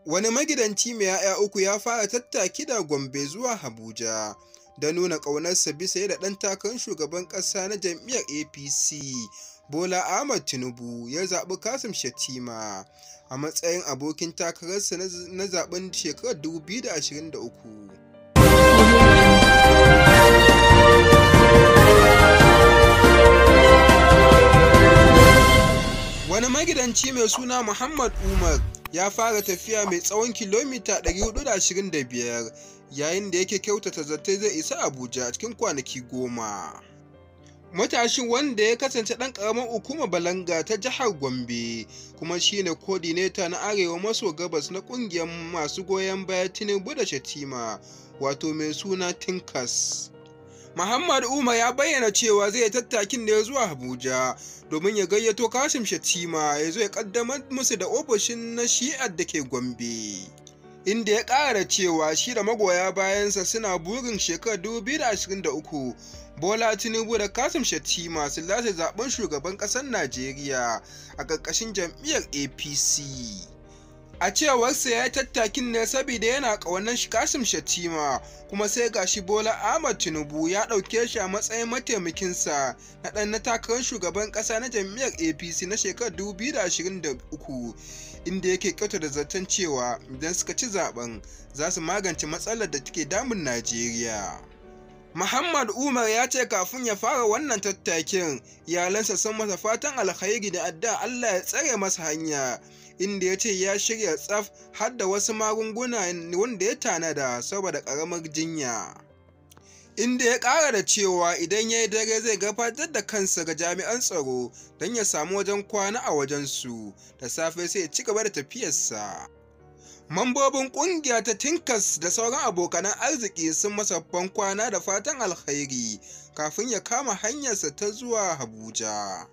Wani magidanci mai 'ya'ya uku ya fara tattaki daga Gombe zuwa Abuja don nuna ƙaunarsa bisa yadda ɗan takarar shugaban ƙasa na jam'iyyar APC, Bola Ahmed Tinubu, ya zaɓi Kashim Shettima a matsayin abokin takararsa na zaɓen shekarar 2023. Wani magidanci mai suna Muhammad Umar ya fara tafiya mai tsawon kilomita 425 yayin da yake kyautata zaton zai isa Abuja a cikin kwanaki 10. Matashin, wanda ya kasance ɗan ƙaramar hukumar Balanga ta jihar Gombe, kuma shi ne coordinator na Arewa maso gabas na ƙungiyar masu goyon bayan Tinubu da Shettima, wato mai suna Tinkas. Muhammad Umar ya bayyana cewa zai yi tattakin ne zuwa Abuja domin ya gayyato Kashim Shettima ya zo ya ƙaddamar musu da ofishin na shi'ar da ke Gombe. Inda ya ƙara cewa shi da magoya bayansa suna burin shekarar 2023 Bola Tinubu da Kashim Shettima su lashe zaben shugaban ƙasar Najeriya a ƙarƙashin jam'iyyar APC. A cewarsa, ya yi tattakin ne saboda yana ƙaunar Kashim Shettima, kuma sai gashi Bola Ahmed Tinubu ya ɗauke shi a matsayin mataimakinsa na ɗan na takarar shugaban ƙasa na jam'iyyar APC na shekarar 2023, inda yake kyautata zaton cewa idan suka ci zaben za su magance matsalar da take damun Najeriya. Muhammad Umar ya ce kafin ya fara wannan tattakin, iyalansa sun masa fatan alkhairi da addu'a Allah ya tsare masa hanya, inda ya ce ya shirya tsaf har da wasu magunguna wanda ya tanada saboda ƙaramar jinya. Inda ya ƙara da cewa idan ya yi dare zai gabatar da kansa ga jami'an tsaro don ya samu wajen kwana a wajensu, da safe sai ya ci gaba da tafiyarsa. Mambobin ƙungiya ta Tinkas da sauran abokanan arziki sun masa bankwana da fatan alkhairi kafin ya kama hanyarsa ta zuwa Abuja.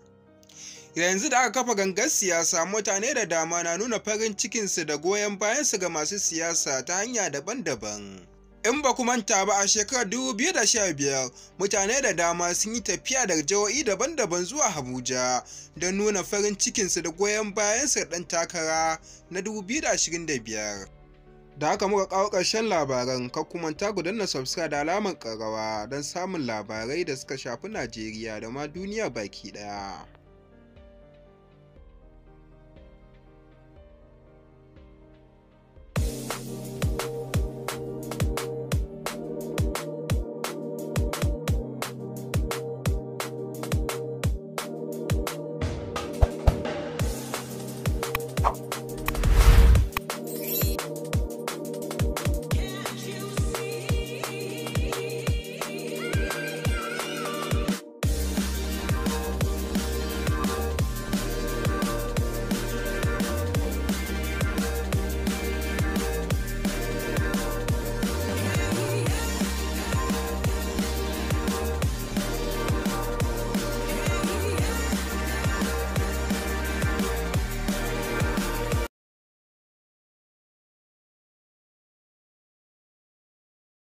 Yanzu da aka kafa gangar siyasa, mutane da dama na nuna farin cikinsu da goyon bayansu ga masu siyasa ta hanya daban-daban. In ba ku manta ba, a shekarar 2015 mutane da dama sun yi tafiya daga jihohi daban-daban zuwa Abuja don nuna farin cikinsu da goyon bayansu ga ɗan takara na 2025. Da haka muka kawo ƙarshen labaran. Kar ku manta ku danna subscribe da alamar ƙararrawa don samun labarai da suka shafi Najeriya da ma duniya baki ɗaya.